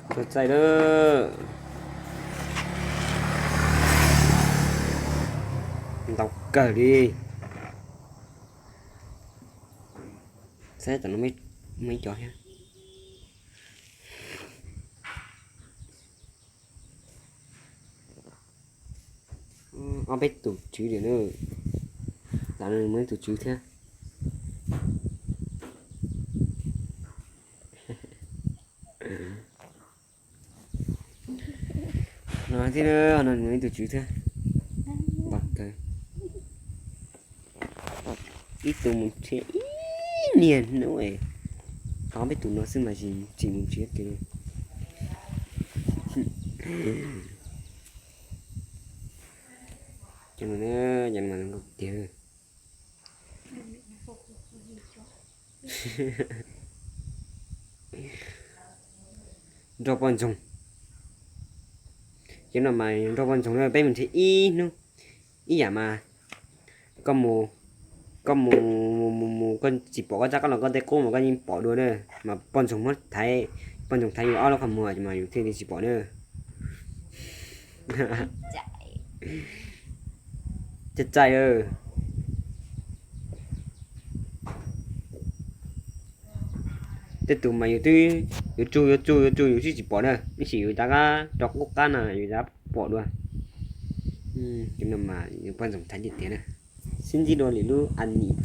Txaij txaij lawm. Ntau kawg li. Saib tam no muaj ib co thiab. Ob peb tus tswv li na. Tam no muaj ib tus tswv thiab. No thiab, no muaj ib tus tswv thiab. Ib tug mus nrhiav ib niag hnub, ob peb tus no xwb mas tsis mus nrhiav kiag li. Cov no, cov no mas zoo nkauj tiag. Nrog poj ntxoog. Cov no mas nrog poj ntxoog na, peb mus nrhiav ib hnub, ib yam mas koj mus, koj mus, mus mus mus koj tsis pom koj rab qab los koj tej qub mas koj yeej pom dua na. Mas poj ntxoog muab thaiv, poj ntxoog thaiv yus ob lub qhov muag mas yus thiaj li tsis pom na. Txaij txaij. Tej tus mas yus twb, yuav tsug yuav tsug yuav tsug yus twb tsis pom na, tab sis yus rov qab rau qub qab no yus rov pom dua. Cov no mas yus poj ntxoog thaiv tiag tiag na. Sib ntsib dua li lub a nim.